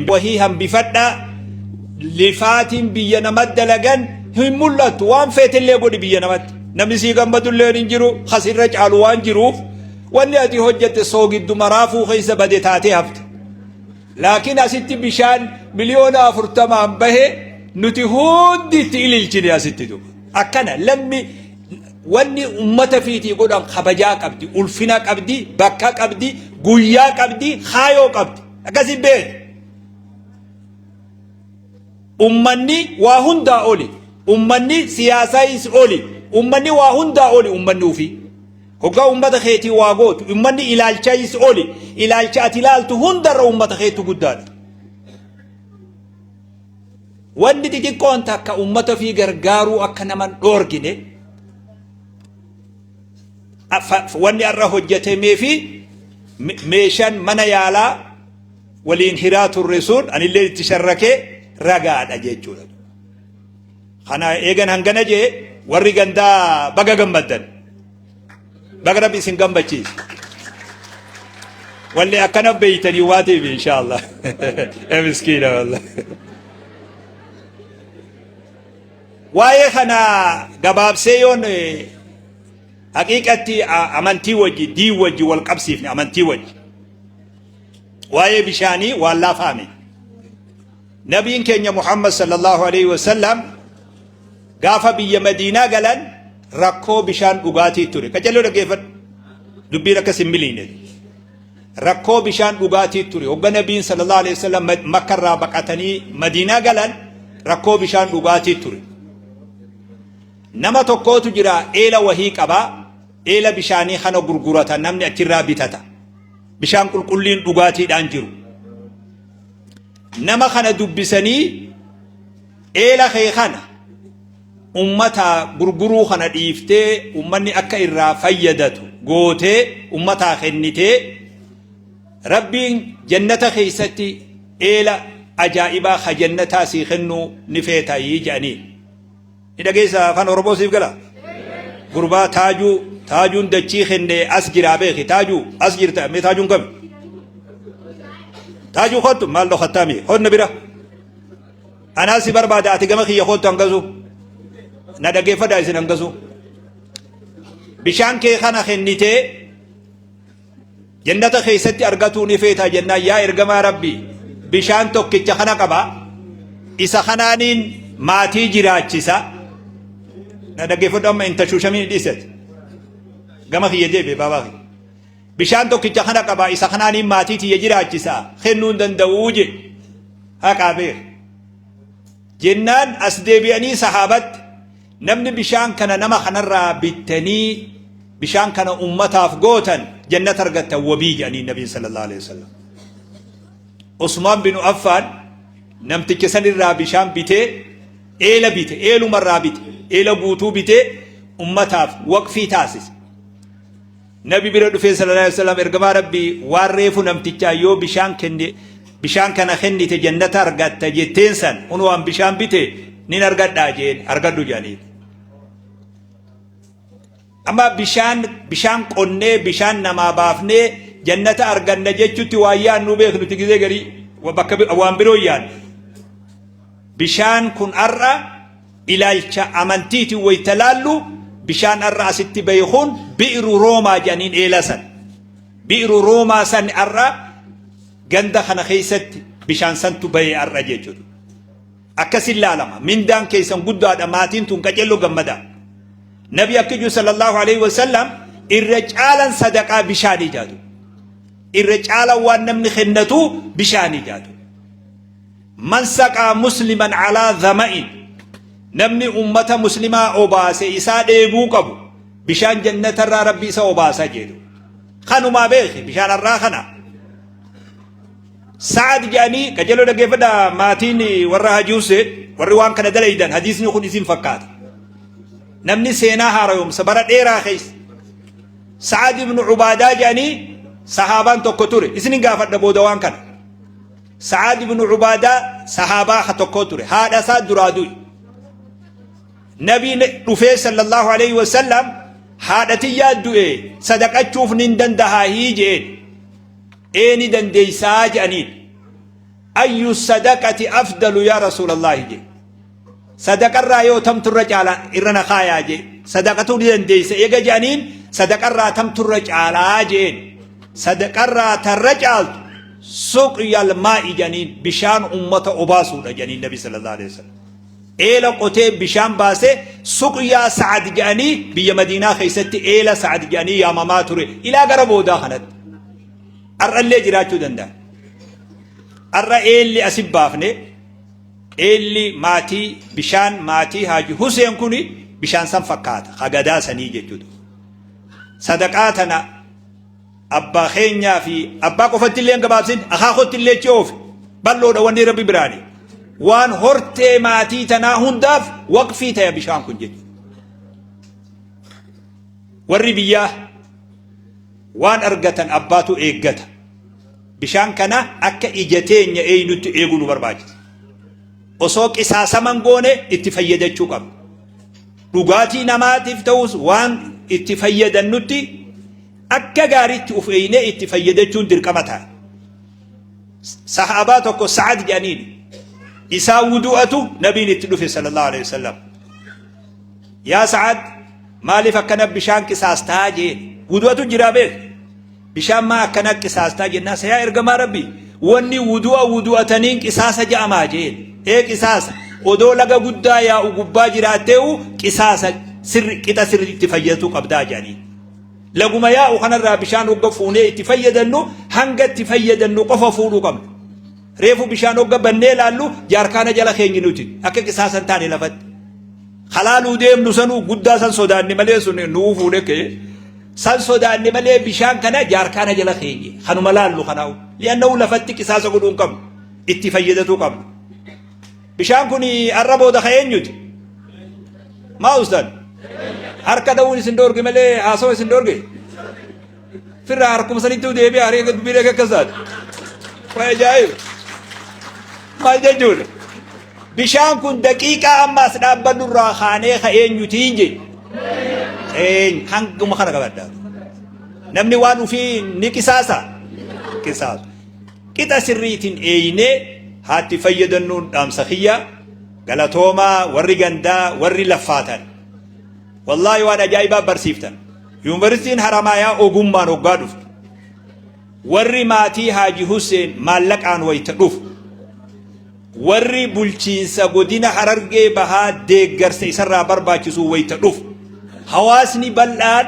Wahii hambifadhaa lifaatiin biyya namatti dalagan hin mul'attu. Waan feetellee godhi biyya namatti. Namni sii gammadulleen hin jiru, kasirra caalu waan jiruuf wanni ati hojjette soogidduma raafuu keessa bade taatee hafte. Laakiin asitti bishaan 40,000,000 bahe nuti hundi itti ililchine asitti duba. Akkana lammi wanni ummata fiitii godhan kabajaa qabdi, ulfina qabdi, bakka qabdi, guyyaa qabdi, kaayoo qabdi. Akkasi beeki. Ummanni waa hundaa oli. Ummanni siyaasaayis oli. Ummanni waa hundaa oli ummanni ofii. Hoggaa ummata keetii waa gootu ummanni ilaalchaayis oli. Ilaalcha ati ilaaltu hundarra ummata keetu guddaadha. Wanni xixiqqoon takka ummata ofii gargaaruu akka naman dhoorgine wanni har'a hojjetamee fi meeshaan mana yaalaa waliin hiraa turre sun anillee itti sharrakee ragaadha jechuudha. Kana eegan hangana jee warri gandaa baga gammaddan. Baga rabbi isin gammachiise. Walli akkana beeytanii waa ta'eef inshaallah. Miskiina wallah. Waa'ee kana gabaabsee yoon haqiiqatti amantii wajji diin wajji wal qabsiifne amantii wajji. Waa'ee bishaanii waan laafaame. Nabiin keenya Muhammad sallallahu alaihi wasallam gaafa biyya Madiinaa galan rakkoo bishaan dhugaatii ture. Qaccalloo dhaggeeffadhu. Dubbiin akkas hin miliine. Rakkoo bishaan dhugaatii ture. Hogga Nabiin sallallahu alaihi wasallam Makka irraa baqatanii Madiinaa galan rakkoo bishaan dhugaatii ture. Nama tokkootu jira eela wahii qaba. Eela bishaanii kana gurgurata namni achirraa bitata. Bishaan qulqulliin dhugaatiidhaan jiru. Nama kana dubbisanii eela kee kana ummata gurguruu kana dhiiftee ummanni akka irraa fayyadatu gootee ummataa kennitee Rabbiin jannata keessatti eela ajaa'ibaa ka jannataa sii kennuu ni feetayii jedhaniin. Ni dhageessa afaan Oromoo siif gala? Gurbaa taajuu taajuun dachii kenne as jiraa beeki taajuu as jirta mee taajuun kami? Taajuu kottu maal dhokattaa mee honna bira. Anaa si barbaada ati gama kiyya kottu hangasu. Na dhageeffadhaa isin hangasu. Bishaan kee kana kennitee Jannata keessatti argatuu ni feetaa jennaan yaa ergamaa Rabbii bishaan tokkicha kana qaba isa kanaaniin maatii jiraachisa. Na dhaggeeffadhu amma hin tashuushamiin dhiisati. Gama kiyya deebi'e baabaa kiyya. Bishaan tokkicha kana qaba isa kanaaniin maatii tiyya jiraachisa kennuu hin danda'uu jedhe. Haqaa beeka. Jennaan as deebi'anii sahaabatti Namni bishaan kana nama kanarraa bittanii bishaan kana ummataaf gootan jannata argattan wabii jedhanii nabiin sallallahu alaihi wasallam. Usmaan bin Affaan namticha sanirraa bishaan bitee eela bite eelumarraa bite eela guutuu bitee ummataaf waqfii taasise. Nabi bira dhufee sallallahu alaihi wasallam ergamaa Rabbii waan reefu namtichaa yoo bishaan kenne bishaan kana kennite jannata argatta jetteen san kun waan bishaan bite nin argadhaa jeen argadhu jedhaniin. Amma bishaan bishaan qonnee bishaan namaa baafnee jannata arganna jechutti waan yaadnu beeknuti gizee garii bakka waan biroo yaadnu. Bishaan kun har'a Ilaalcha amantiitiin wayta laallu bishaan arra asitti bahe kun bi'ru Roomaa jedhaniin eela san. Bi'ru Roomaa san arra ganda kana keessatti bishaan santu bahe arra jechuudha. Akkasin laalama. Mindaan keessan guddaadha maatiin tun qacello gammada. Nabi akka jiru sallallahu alaihi wasallam irra caalan sadaqaa bishaanii jaatu. Irra caalan waan namni kennatu bishaanii jaatu. Man saqaa musliman alaa dhama'in namni ummata muslimaa obaase isaa dheebuu qabu bishaan jannatarraa rabbi isa obaasa jedhu kanumaa beeki bishaan har'aa kana Sa'ad jedhanii qajeeloo dhaggeeffadha maatiin warra Hajii Hussein warri waan kana dalaydan hadiisni kun isin fakkaata namni seenaa haarayoomsa bara dheeraa keessa Sa'ad ibn Ubaadaa jedhanii sahaabaan tokko ture isin gaafadha booda waan kana Sa'aad ibn Ubaadaa sahaabaa ka tokkoo ture. Haadha isaa duraa du'e. Nabiin dhufee sallallahu alaihi wasallam haadha tiyyaa du'e sadaqachuuf nin dandahaa hii je'een. Ee ni dandeessaa je'aniin. Ayyu sadaqati afdalu yaa Rasuulallaahi jee. Sadaqarraa yoo tamtu irra caala irra na kaayaa jee. Sadaqatuu ni dandeessa eega je'aniin sadaqarraa tamtu irra caalaa jeen. Sadaqarraa tarra caaltu suqyal maa'i jedhaniin bishaan ummata obaasuudha jedhaniin Nabi sallallahu alaihi wasallam. Eela qotee bishaan baasee suqyaa Sa'ad jedhanii biyya Madiinaa keessatti eela Sa'ad jedhanii yaamamaa ture ilaa gara boodaa kanatti. Har'allee jiraachuu danda'a. Har'a eelli asi baafne eelli maatii bishaan maatii Haaji Huseen kun bishaan san fakkaata hagadaa sanii jechuudha. Sadaqaa tana abbaa keenyaa fi abbaa qofatti illee hin gabaabsin akaakotti illee achi oofe bal'oodha wanni rabbi biraani. Waan hortee maatii tanaa hundaaf waqfii ta'e bishaan kun jechuudha. Warri biyyaa Waan argatan abbaatu eeggata. Bishaan kana akka ija teenya eeynutti eeguu nu barbaachisa. Osoo qisaasama hin goone itti fayyadachuu qabna. Dhugaatii namaatiif ta'us waan itti fayyadannutti akka gaariitti of eeynee itti fayyadachuun dirqama ta'a. Sahaabaa tokko Sa'ad jedhaniin isaa wudu'atu nabiin itti dhufe sallallahu alaihi wasallam. Yaa Sa'ad maaliif akkana bishaan qisaastaa jeen wudu'atu jiraa beek bishaan maa akkana qisaastaa jennaa sa yaa ergamaa rabbi wanni wudu'a wudu'ataniin qisaasa ja'amaa jeen ee qisaasa odoo laga guddaa yaa'u gubbaa jiraatteewu qisaasa sirri qixa sirri itti fayyadatu qabdaa jedhanii laguma yaa'u kanarraa bishaan hogga fuunee itti fayyadannu hanga itti fayyadannu qofa fuudhuu qabna reefu bishaan hogga bannee laallu jaarkaana jala keenyi nuti akka qisaasa hin taane lafatti Halaaluu deemnu sanuu guddaa san sodaanne malee sun nuu fuudhe kee san sodaanne malee bishaan kana jaarkaana jala keenye kanuma laallu kanaa'u li'annahu lafatti qisaasa godhuu hin qabnu itti fayyadatuu qabnu. Bishaan kun arra booda ka eenyuti? Maa ustan? Harka dha'uun isin dhoorge malee haasawa isin dhoorge? Firraa harkuma sanittuu deebi'a haree dubbiin eega akkas taate. Waa ajaa'iba. Maal jechuudha? Bishaan kun daqiiqaa amma as dhaabbannu irraa kaanee ka eenyutiin jee. Eenyu hanguma kana qabadhaa. Namni waan ofii ni qisaasa. Qisaasu. Qixa sirriitiin eeynee haatti fayyadannuun dhaamsa kiyya galatoomaa warri gandaa warri laffaatan. Wallaahi waan ajaa'ibaa barsiiftan. Yuunivarsiitiin Haramaayaa ogummaan hoggaa dhuftu. Warri maatii Haaji Husseen maallaqaan wayita dhufu. Warri bulchiinsa godina Harargee Bahaa deeggarsa isarraa barbaachisu wayita dhufu. Hawaasni bal'aan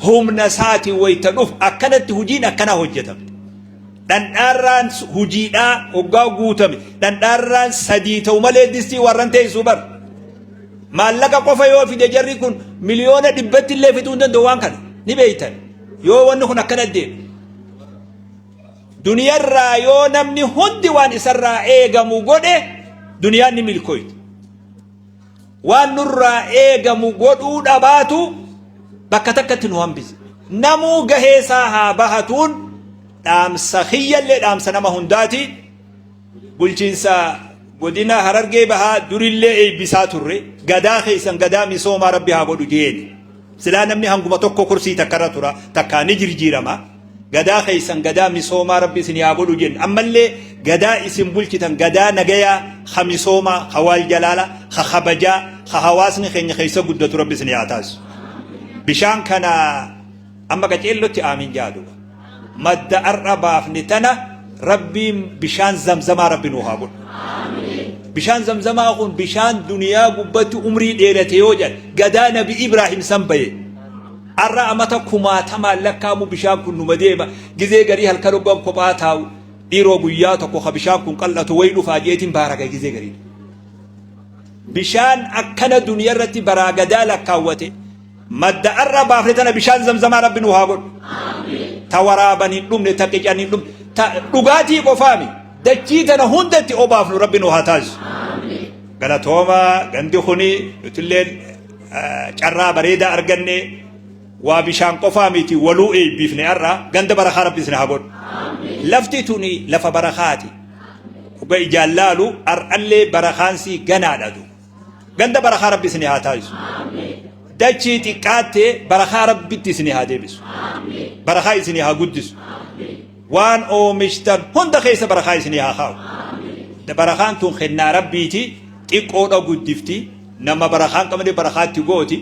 humna isaatiin wayita dhufu akkanatti hojiin akkanaa hojjetamte. Dhandhaarraan hojiidhaa hoggaa guutame dhandhaarraan sadii ta'u malee distii warran teessuu bar. Maallaqa qofa yoo fide jarri kun miliyoona dhibbatti illee fiduu hin danda'u waan kana ni beeytan yoo wanni kun akkana deeme. Duniyarraa yoo namni hundi waan isarraa eegamu godhe duniyaan ni milkooyti. Waan nurraa eegamu godhuu dhabaatu bakka takkatti nu hambise. Namuu gahee isaa haa bahatuun dhaamsa kiyyallee dhaamsa nama hundaati. Bulchiinsa godina Harargee Bahaa durillee eebbisaa turre gadaa keessan gadaa misoomaa rabbi haa godhu jeeni. Silaa namni hanguma tokko kursii takkarra tura takkaa ni jirjiirama. Gadaa keessan gadaa misoomaa rabbi isin haa godhu jenna. Ammallee gadaa isin bulchitan gadaa nagayaa ha misoomaa ha waal jalaala ha kabajaa ha hawaasni keenya keessa guddatu rabbi isin haa taasisu. Bishaan kana amma qaceellotti aamiin jaa duba. Madda ar'a baafne tana rabbiin bishaan zamzamaa rabbi nuu haa godhu. Bishaan zamzamaa kun bishaan duniyaa gubbatti umrii dheerate yoo jedhan gadaa nabi Ibraahim san baye. Ar'a amata kumaatamaan lakkaamu bishaan kun numa deema. Gizee garii halkan hoggan kophaa taa'u dhiiroo guyyaa tokko ka bishaan kun qal'atu wayi dhufaa jeetiin baaraga gizee garii. Bishaan akkana duniyaa irratti baraa gadaa lakkaawwate. Madda arra baafne tana bishaan zamzamaa rabbi nu haa godhu. Ta waraaban hin dhumne, ta qican hin dhumne, ta dhugaatii qofaami. Dachii tana hundatti obaafnu rabbi nu haa taasisu. Galatooma gandi kuni nutillee carraa bareedaa arganne waa bishaan qofaa miti waluu eebbifne har'a ganda barakaa rabbi isin haa godhu. Lafti tuni lafa barakaati. Dhuga ijaan laalu har'allee barakaansii ganaadha duuba. Ganda barakaa rabbi isin haa taasisu. Dachii xiqqaatte barakaa rabbitti isin haa deebisu. Barakaa isin haa guddisu. Waan oomishtan hunda keessa barakaa isin haa kaa'u. Barakaan tun kennaa Rabbiiti. Xiqqoodha guddifti. Nama barakaan qabne barakaatti gooti.